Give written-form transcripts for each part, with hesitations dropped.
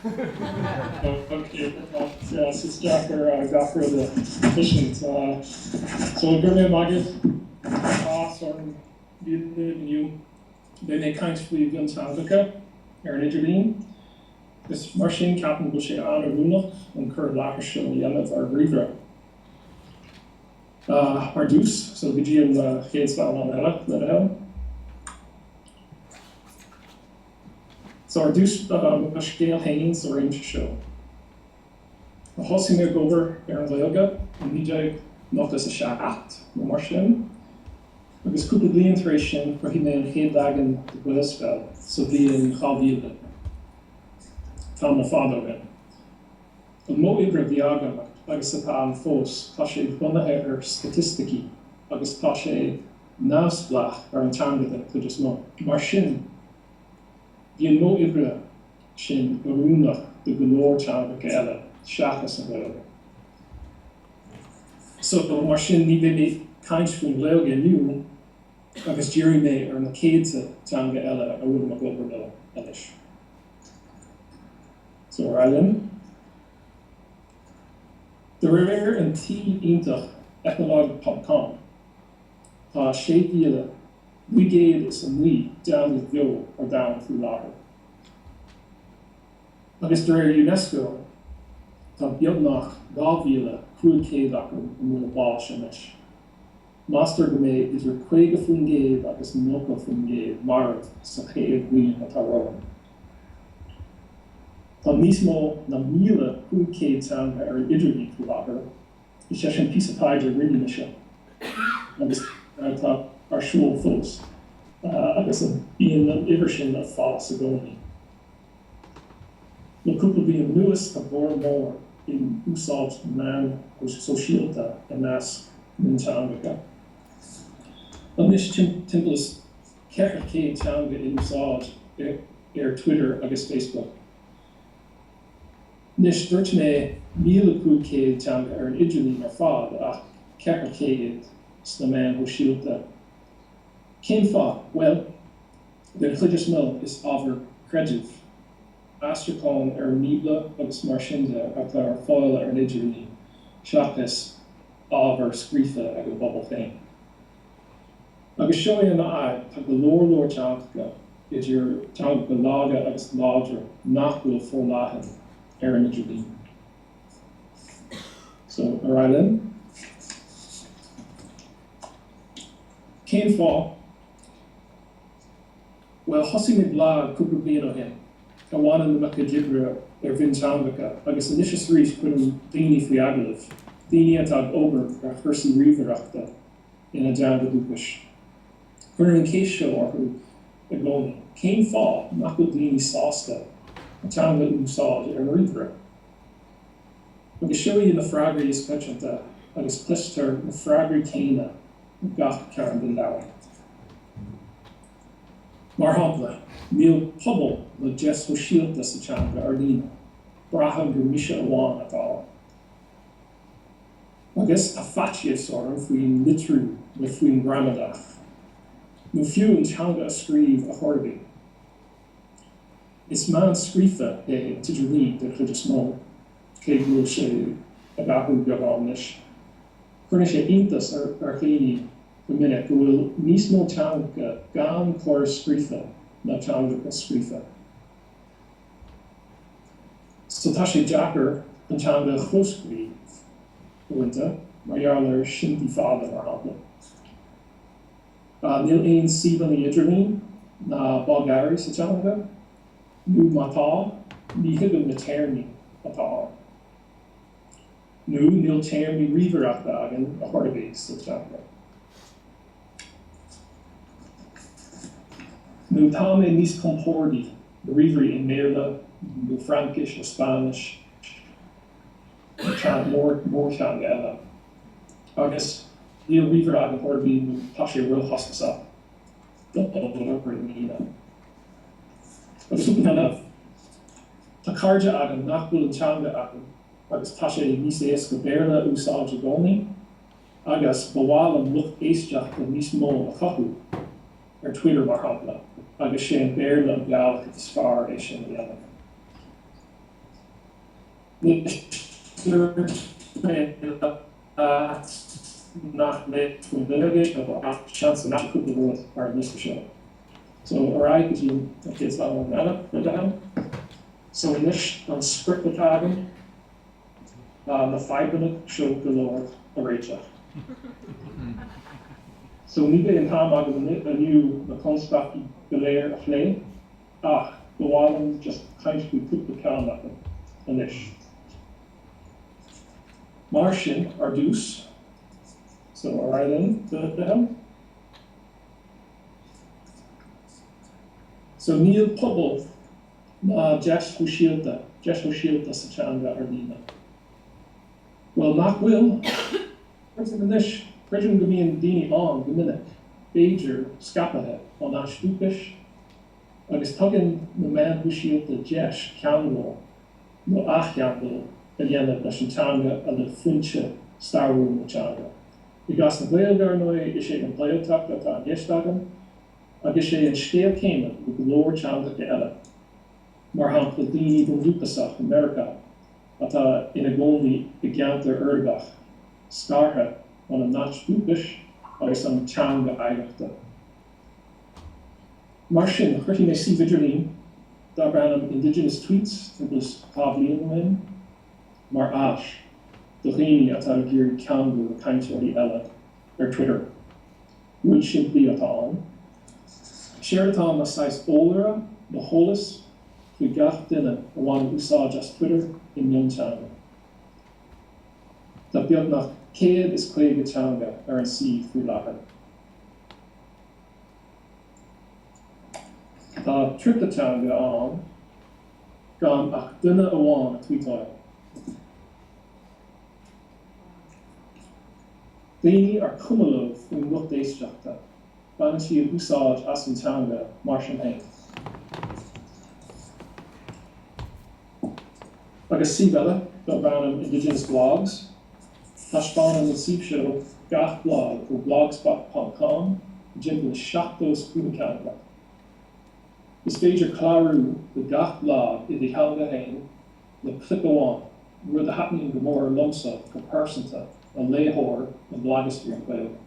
Ok, yeah, so is deacair gach rud a thuiscint. So go raibh míle maith agat. Áthas orm bheith libh inniu. Beidh mé ag caint faoi mhionteangacha ar an idirlíon. Agus mar sin ceapaim go bhfuil sé an-oiriúnach an cur i láthair seo a dhéanamh ar ríomhaire. Ar dtús, so go dtí an chéad sleamhnán eile, le do thoil. So ar dtús, mo scéal féin sa réimse seo. Thosaigh mé ag obair ar an Ghaeilge i 1997 nó mar sin, agus cúpla bliain tar éis sin chruthaigh mé an chéad leagan de Gaelspell sa bhliain 2000, tamall fada ó shin. An modh oibre a bhí agam agus atá ann fós, tá sé bunaithe ar staitisticí agus tá sé neamhspleách ar an teanga den chuid is mó. Mar sin, bhí an modh oibre sin oiriúnach do go leor teangacha eile seachas an Ghaeilge. So, mar sin, ní bheidh mé ag caint faoin Ghaeilge inniu agus díreoidh mé ar na céadta teanga eile a bhfuilim ag obair leo anois. So, ar aghaidh linn. De réir an tsuímh iontach Ethnologue ponc com, tá 6,909 dteanga bheo ar domhan faoi láthair. Agus de réir Unesco, tá beagnach 2,500 acu i mbaol báis anois. Meastar go mbeidh idir 50% agus 90% marbh sa chéad bhliain atá romhainn. Tá níos mó ná 1,500 teanga ar an idirlíon faoi láthair, is é sin píosa taighde a rinne mise agus atá ar siúl fós, agus bíonn an uimhir sin ag fás i gcónaí. Le cúpla bliain anuas tá borradh mór in úsáid meán sóisialta i measc mionteangacha. Anois timpeall is 400 teanga in úsáid ar Twitter agus Facebook. Anois dúirt mé 1,500 teanga ar an idirlíon ar fad ach 400 sna meáin shóisialta. Cén fáth? Bhuel, Den chuid is mó, is ábhar creidimh, aistriúchán ar an mBíobla agus mar sin de atá ar fáil ar an idirlíon seachas ábhar scríofa ag an bpobal féin. Agus seo é an fhadhb, tá go leor leor teangacha, idir teangacha laga agus láidre, nach bhfuil forleathan ar an idirlíon. So, ar aghaidh linn. Cén fáth? Bhuel, thosaigh mé blag cúpla bliain ó shin, a bhaineann le mo chuid oibre ar mhionteangacha, agus anois is arís cuirim daoine faoi agallamh, daoine atá ag obair ar chúrsaí ríomhaireachta ina dteanga dúchais. Cuirim an cheist seo orthu i gcónaí, cén fáth nach bhfuil daoine sásta a dteanga a úsáid ar an ríomhaire? Agus seo iad na freagraí is coitianta, agus cloistear na freagraí céanna i gach cearn den domhan. Mar shampla, níl pobal nó deis shóisialta sa teanga ar líne, braithim gur mise amháin atá ann. Agus tá faitíos orm faoin litriú nó faoin ngramadach, nó fiú an teanga a scríobh ar chor ar bith. Is meán scríofa é an t-idirlíon den chuid is mó, cé go bhfuil sé ag athrú beagán anois. Cuireann sé iontas ar dhaoine go minic go bhfuil níos mó teangacha gan córas scríofa ná teangacha scríofa. So tá sé deacair an teanga a chlóscríobh uaireanta, mar gheall ar síntí fada, mar shampla. Níl aon suíomhanna idirlín ná bogearraí sa teanga, nó má tá, ní thuigim na téarmaí atá ann. Nó níl téarmaí ríomhaireachta againn ar chor ar bith sa teanga. Nó tá mé níos compordaí le ríomhairí i mBéarla nó Fraincis nó Spáinnis nó mórtheanga eile. Agus níl ríomhaire againn ar chor ar bith nó tá sé róchostasach do dhaoine. Agus tá cairde agam nach bhfuil an teanga acu agus tá sé níos éasca Béarla a úsáid i gcónaí agus ba mhaith liom lucht éisteachta níos mó a chothú, ar Twitter mar shampla, agus sé an Béarla an bealach is fearr é sin a dhéanamh. Anois, dúirt mé leat nach mbeadh faoin duine seo ach seans go cúpla rud ar an liosta seo. So, ar aghaidh go dtí an chéad sleamhnán eile, le do thoil. So, anois an sprioc atá agam ná na fadhbanna seo go léir a réiteach. So, ní bheidh an t-am agam inniu na constaicí go léir a phlé. Ach ba mhaith liom just caint faoi cúpla ceann acu anois. Mar sin, ar dtús, so ar aghaidh linn, le do thoil. So níl pobal ná deis shóisialta, deis shóisialta sa teanga ar líne. Bhuel, nach bhfuil? Creidim anois, creidim go mbíonn daoine ann go minic, b'fhéidir, scaipthe ón áit dúchais, agus tugann na meáin shóisialta deis ceangal nó athcheangal a dhéanamh leis an teanga a le foinse stairiúil na teanga. I gcás na Gaeilge, ar ndóigh, is é an Ghaeltacht atá i gceist agam, agus is é an scéal céanna le go leor teangacha eile, mar shampla daoine bundúchasach i Meiriceá atá ina gcónaí i gceantar uirbeach, scartha óna n-áit dúchais agus an teanga oidhreachta. Mar sin, chruthaigh mé suíomh idirlín darb ainm Indigenous Tweets timpeall is 2 bhliain ó shin, mar áis do dhaoine atá ag iarraidh ceangal le cainteoirí eile ar Twitter. Rud simplí atá ann. Séard atá ann ná saghas eolaire nó eolas faoi gach duine a bhaineann úsáid as Twitter i mionteanga. Tá beagnach 150 teanga ar an suíomh faoi láthair. Tá 30 teanga ann gan ach duine amháin ag tvuíteáil. Daoine ar cuma leo faoin lucht éisteachta, baineann siad úsáid as an teanga mar sin féin. Agus suíomh eile darb ainm Indigenous Blogs, Taispeánann an suíomh seo gach blag ó blogspot ponc com i dtimpeall is 75 teanga. Is féidir clárú do gach blag i do theanga féin le clic amháin, rud a thaitníonn go mór liomsa go pearsanta mar léitheoir na blagasféar Gaeilge.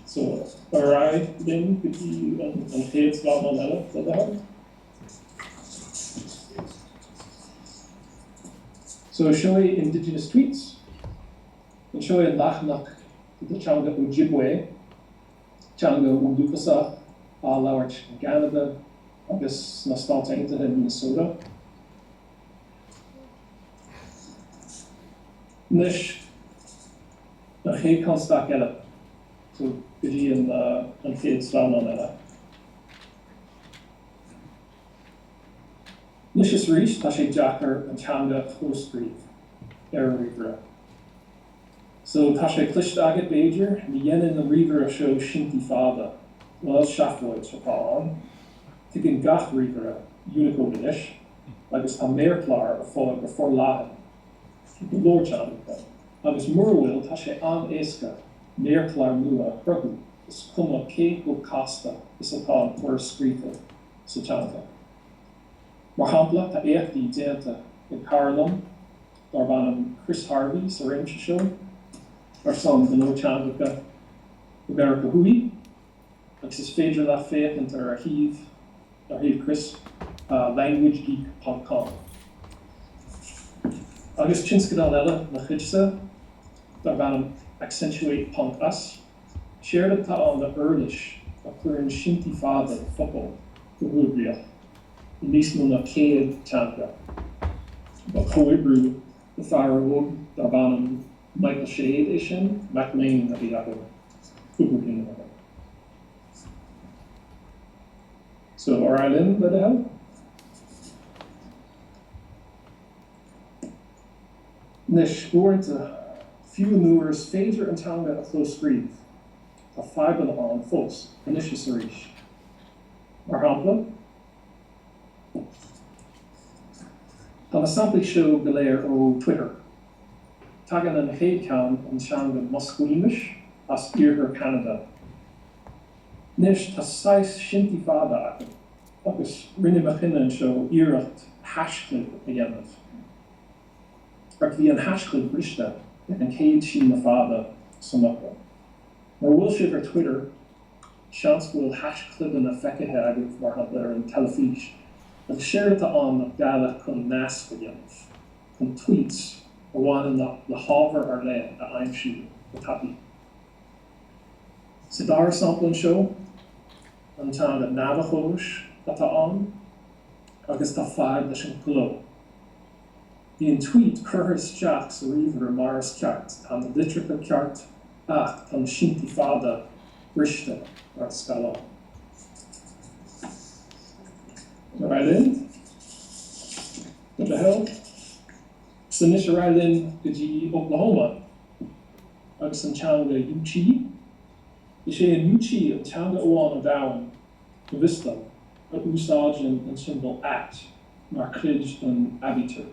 So, ar aghaidh linn go dtí an chéad sleamhnán eile, le do thoil. So seo é Indigenous Tweets. Anseo é an leathanach do teanga Ojibwe, teanga bhundúchasach á labhairt i gCeanada agus sna Stáit Aontaithe i Minnesota. Anois, an chéad constaic eile, so go dtí an chéad sleamhnán eile. Anois is arís, tá sé deacair an teanga a chlóscríobh ar an ríomhaire. So, tá sé cloiste agat, b'fhéidir, ní dhéanann an ríomhaire seo síntí fada. Bhuel, seafóid atá ann. Tuigeann gach ríomhaire Unicode anois, agus tá méarchlár ar fáil go forleathan i go leor teangacha, agus mura bhfuil, tá sé an-éasca méarchlár nua a chruthú, is cuma cé chomh casta is atá an córas scríofa sa teanga. Mar shampla, tá éachtaí déanta ag cara liom darb ainm Chris Harvey sa réimse seo ar son go leor teangacha i Meiriceá Thuaidh agus is féidir leat féachaint ar a shuíomh, ar shuíomh Chris, languagegeek ponc com. Agus tionscadal eile mo chuidse darb ainm accentuate ponc us, Séard atá ann ná uirlis a chuireann síntí fada le focail go huathoibríoch i níos mó ná 100 teanga. Ba chomhoibriú le fear óg darb ainm Michael Schade é sin, mac léinn a bhí agam cúpla bliain ó shin. So, ar aghaidh linn, le do thoil. Anois, uaireanta, fiú nuair is féidir an teanga a chlóscríobh, tá fadhbanna ann fós, anois is arís. Mar shampla, tá na samplaí seo go léir ó Twitter. Tagann an chéad cheann ón teanga Musqueamis as iarthar Cheanada. Anois, tá saghas síntí fada acu, agus rinne mo dhuine anseo iarracht. haischlib a dhéanamh. Ach bhí an haischlib briste ag an chéad síneadh fada san fhocal. Mura bhfuil sibh ar Twitter, seans go bhfuil haischlibeanna feicthe agaibh, mar shampla ar an teilifís, agus séard atá ann ná bealach chun nasc a dhéanamh, chun tweets a bhaineann le hábhar ar leith a aimsiú go tapaidh. Sa dara sampla anseo, an teanga Navachóis atá ann agus tá fadhb leis an gcló. Bhí an tweet curtha isteach sa ríomhaire mar is ceart, tá na litreacha ceart ach tá na síntí fada briste ar an scaileán. Ar aghaidh linn. What the hell? So anois ar aghaidh linn go dtí Oklahoma agus an teanga Yuchi. Is é an Yuchi an teanga amháin ar domhan, go bhfios dom, a úsáideann an tsiombail at mar chuid den aibítir.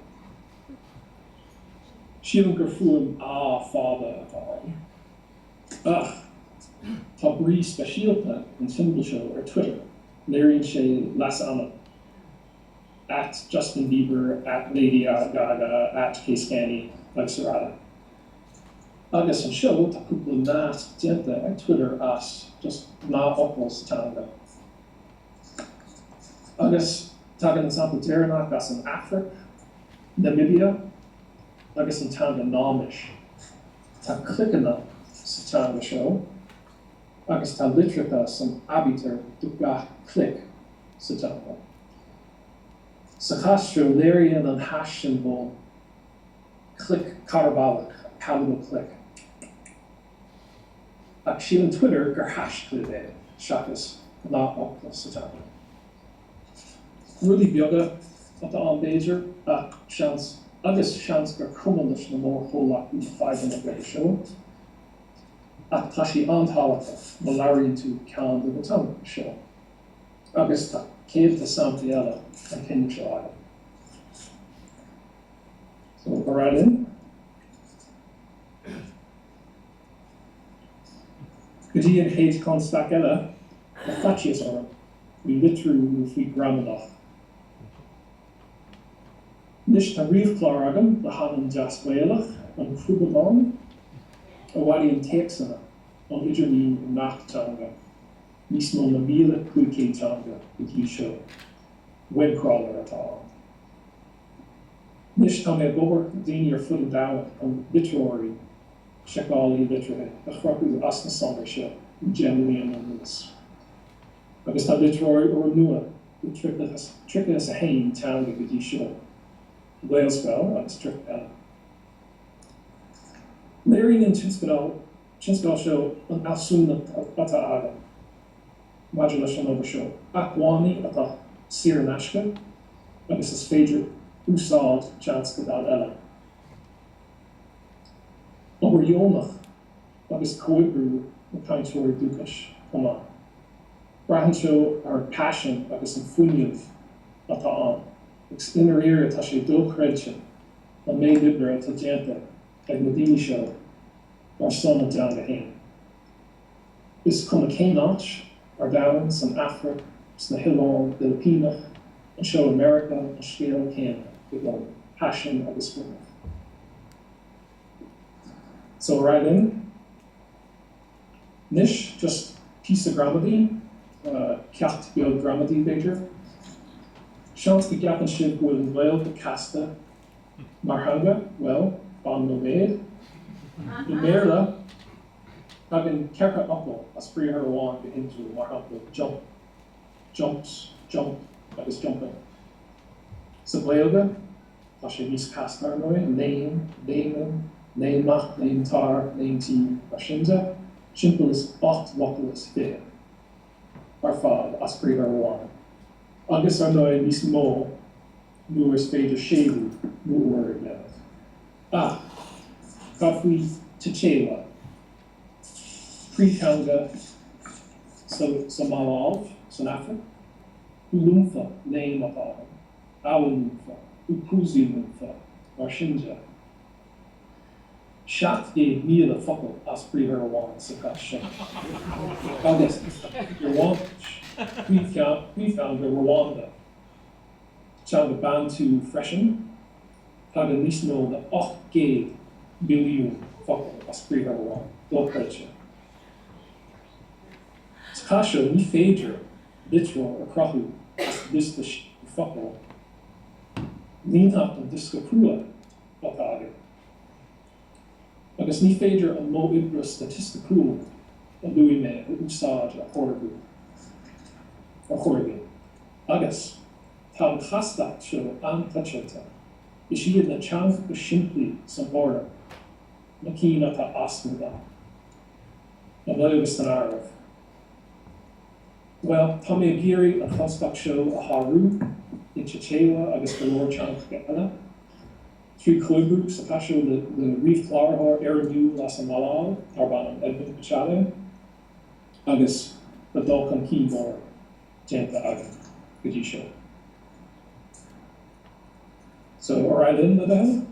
Sílim gur fuaim a fada atá ann. Ach tá brí speisialta ag an tsiombail seo ar Twitter, léiríonn sé leasainm, at Justin Bieber, at Lady Gaga, at Case Kenny, agus araile. Agus anseo tá cúpla nasc déanta ag Twitter as just gnáthfhocail sa teanga. Agus tagann an sampla deireanach as an Afraic, Namibia, agus an teanga Náimis. Tá cliceanna sa teanga seo agus tá litreacha san aibítir do gach clic sa teanga. Sa chás seo léiríonn an hais-siombail clic carballach, a palatal click. Ach síleann Twitter gur haischlib é seachas gnáthfhocal sa teanga. Rudaí beaga atá ann b'fhéidir, ach seans, agus seans gur cuma leis na mórchomhlachtaí na fadhbanna beaga seo, ach tá sé an-tábhachtach má labhraíonn tú ceann de na teangacha seo. Agus tá céadta samplaí eile den chineál seo agam. So, ar aghaidh linn. Go dtí an chéad chonstaic eile, tá faitíos orm faoi litriú nó faoi ghramadach. Anois tá ríomhchlár agam le hainm deas Gaelach, An Crúbadán, a bhailíonn téacsanna ón idirlíon i ngach teanga, níos mó ná 1,500 teanga go dtí seo. Webcrawler atá ann. Anois tá mé ag obair le daoine ar fud an domhain chun litreoirí, seiceálaí litrithe, a chruthú as na sonraí seo le 10 mbliana anuas. Agus tá litreoirí úrnua do 31 teanga go dtí seo, Gaelspell agus 30 eile. Léiríonn an tionscadal seo an fhealsúnacht atá agam maidir leis an obair seo, acmhainní atá saor in aisce agus is féidir úsáid tionscadail eile. Obair dheonach agus comhoibriú le cainteoirí dúchais chomh maith. Braitheann seo ar an paisean agus an fuinneamh atá ann agus i ndáiríre tá sé dochreidte an méid oibre atá déanta ag na daoine seo ar son a dteanga fhéin. Is cuma cén áit ar domhan, san Afraic, sna hOileáin Fhilipíneach, anseo i Meiriceá, an scéal céanna i gcónaí, paisean agus fuinneamh. So ar aghaidh linn. Anois, just píosa gramadaí, ceacht beag gramadaí b'fhéidir. Seans go gceapann sibh go bhfuil an Ghaeilge casta mar theanga, bhuel, fan nóiméad. I mBéarla, Tagann ceithre fhocal as briathar amháin go hiondúil, mar shampla jump, jumps, jump agus jumping. Sa Ghaeilge, tá sé níos casta, ar ndóigh, léim, léimeann, léimneach, léimtear, léimtí, mar sin de, timpeall is 28 bhfocal ar fad as briathar amháin, agus, ar ndóigh, níos mó nuair is féidir séimhiú nó úr a dhéanamh. Ach cad faoi Chichewa, príomhtheanga sa Maláiv san Afraic? Kulumpha, léim atá ann, awalumpha, ukuzilumpha, mar sin de. 700,000 focal as briathar amháin sa chás sin. Agus Rwandais, príomhtheanga Rwanda. teanga Bantu freisin, tagann níos mó ná 800 milliún focal as briathar amháin. Dochreidte. Sa chás seo, ní féidir litreoir a chruthú as liosta simplí focal, líonfadh an diosca crua atá againn. Agus ní féidir an modh oibre staitisticiúil a luaigh mé a úsáid ar chor ar bith. Ar chor ar bith. Agus tá an chastacht seo an-choitianta, is iad na teangacha simplí san Eoraip na cinn atá easnamhach, an Ghaeilge san áireamh. Bhuel, tá mé ag iarraidh an chastacht seo a shárú in Chichewa agus go leor teangacha eile. 3 chomhoibriú sa chás seo le ríomhchláraitheoir éirimiúil as an Maláiv darb ainm Edmund Kachale agus tá dul chun cinn mór déanta againn go dtí seo. So, ar aghaidh linn, le do thoil.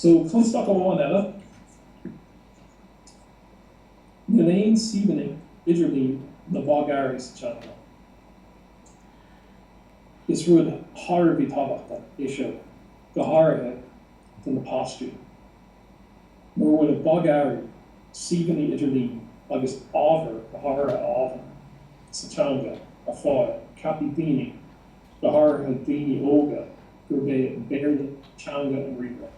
So, constaic amháin eile, níl aon suíomhanna idirlín ná bogearraí sa teanga. Is rud thar a bheith tábhachtach é seo, go háirithe do na páistí. Mura bhfuil bogearraí, suíomhanna idirlín agus ábhar, go háirithe ábhar sa teanga, ar fáil, ceapfaidh daoine, go háirithe daoine óga, gurb é an Béarla teanga an ríomhaire.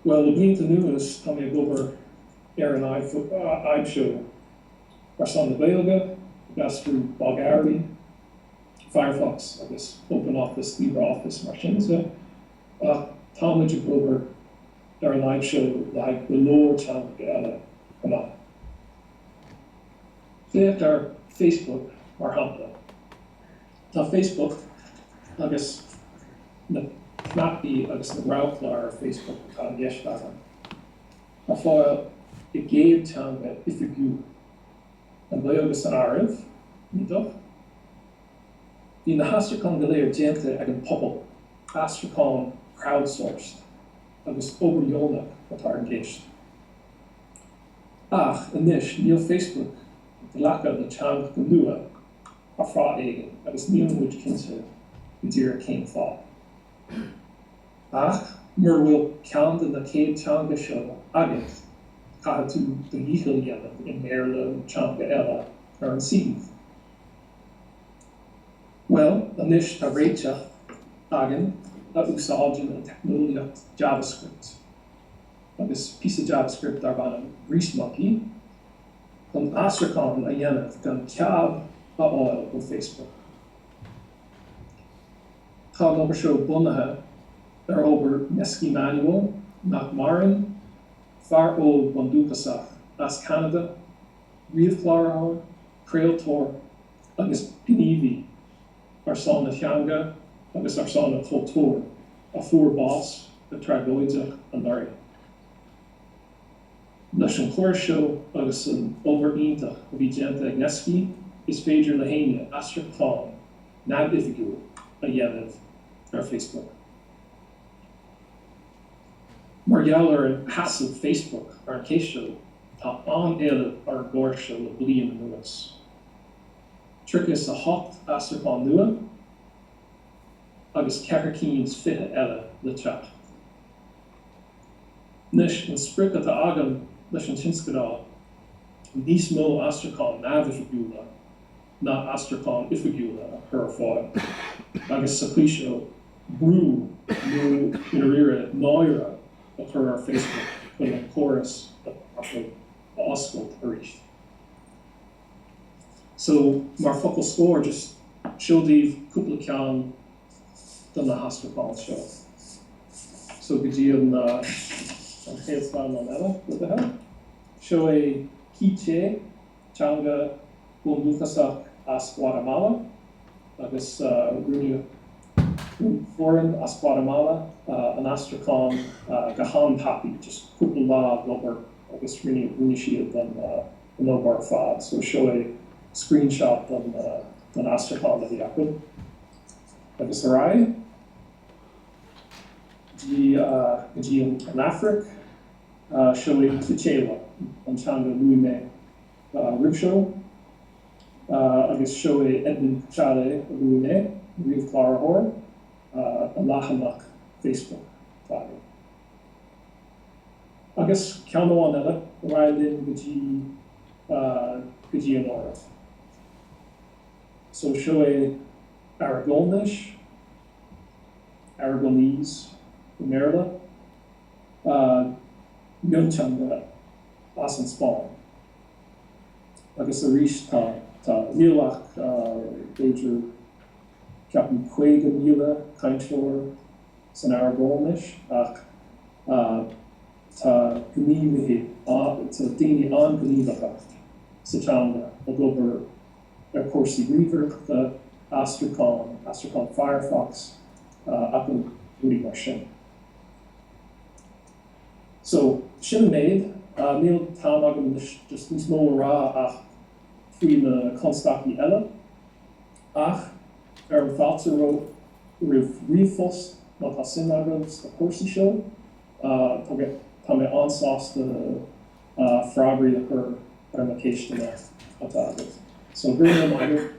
Bhuel, le blianta anuas tá mé ag obair ar an fhadhb seo. Ar son na Gaeilge, ag aistriú bogearraí, Firefox agus OpenOffice, LibreOffice mar sin de, ach tá muid ag obair ar an fhadhb seo le haghaidh go leor teangacha eile chomh maith. Féach ar Facebook mar shampla. Tá Facebook agus na cnaipí agus na roghchláir ar Facebook atá i gceist agam. ar fáil i gcéad teanga oifigiúil, an Ghaeilge san áireamh, iontach. Bhí na haistriúcháin go léir déanta ag an pobal, aistriúchán crowdsourced, agus obair dheonach atá i gceist. Ach anois níl Facebook ag glacadh le teangacha nua ar fáth éigin agus níl muid cinnte go díreach cén fáth. Ach mura bhfuil ceann de na 100 teanga seo agat, caithfidh tú do dhícheall a dhéanamh i mBéarla nó teanga eile ar an suíomh. Bhuel, anois tá réiteach againn a úsáideann an teicneolaíocht JavaScript, agus píosa JavaScript darb ainm Greasemonkey, chun aistriúchán a dhéanamh gan cead a fháil ó Facebook. Tá an obair seo bunaithe ar obair Meski Manuel, nach maireann, fear óg bundúchasach as Ceanada, ríomhchláraitheoir, craoltóir agus gníomhaí ar son na teanga agus ar son an chultúir a fuair bás go tragóideach anuraidh. Leis an chóras seo agus an obair iontach a bhí déanta ag Meski, is féidir le héinne aistriúchán neamhoifigiúil a dhéanamh ar Facebook. Mar gheall ar an sheasamh Facebook ar an cheist seo, tá an-éileamh ar an gcóras seo le bliain anuas. 38 aistriúchán nua agus 24 cinn eile le teacht. Anois, an sprioc atá agam leis an tionscadal, níos mó aistriúchán neamhoifigiúla ná aistriúcháin oifigiúla a chur ar fáil agus sa chaoi seo brú nó i ndáiríre náire a chur ar Facebook chun an córas atá acu a oscailt arís. So, mar focal scoir, just seo daoibh cúpla ceann de na haistriúcháin seo. So go dtí an an chéad scannán eile, le do thoil. Seo é Quiché, teanga bundúchasach as Guatamala agus rinne foireann as Guatamala an aistriúchán go han-tapaidh, just cúpla lá d'obair agus rinne rinne siad an obair ar fad. So seo é screenshot den den aistriúchán a bhí acu. Agus ar aghaidh go dtí an Afraic, seo é Chichewa, an teanga a luaigh mé. roimh seo, agus seo é Edmond Chale a luaigh mé, ríomhchláraitheoir, a leathanach Facebook atá aige. Agus ceann amháin eile, ar aghaidh linn go dtí go dtí an Eoraip. So seo é Aragóinis, Aragonese i mBéarla, mionteanga as an Spáinn. Agus arís tá, tá, níl ach b'fhéidir, ceapaim 50,000 cainteoir san Aragóinis ach tá gníomhaithe, tá daoine an-ghníomhacha sa teanga ag obair ar chúrsaí ríomhaireachta, aistriúchán, aistriúchán Firefox agus rudaí mar sin. So, sin an méid. Níl an t-am agam anois just níos mó a rá ach faoi na constaicí eile. Ach cuirim fáilte roimh ríomhphost má tá suim agaibh sna cúrsaí seo. Tá mé an-sásta freagraí a chur ar na ceisteanna atá agaibh. So, go raibh míle maith agaibh.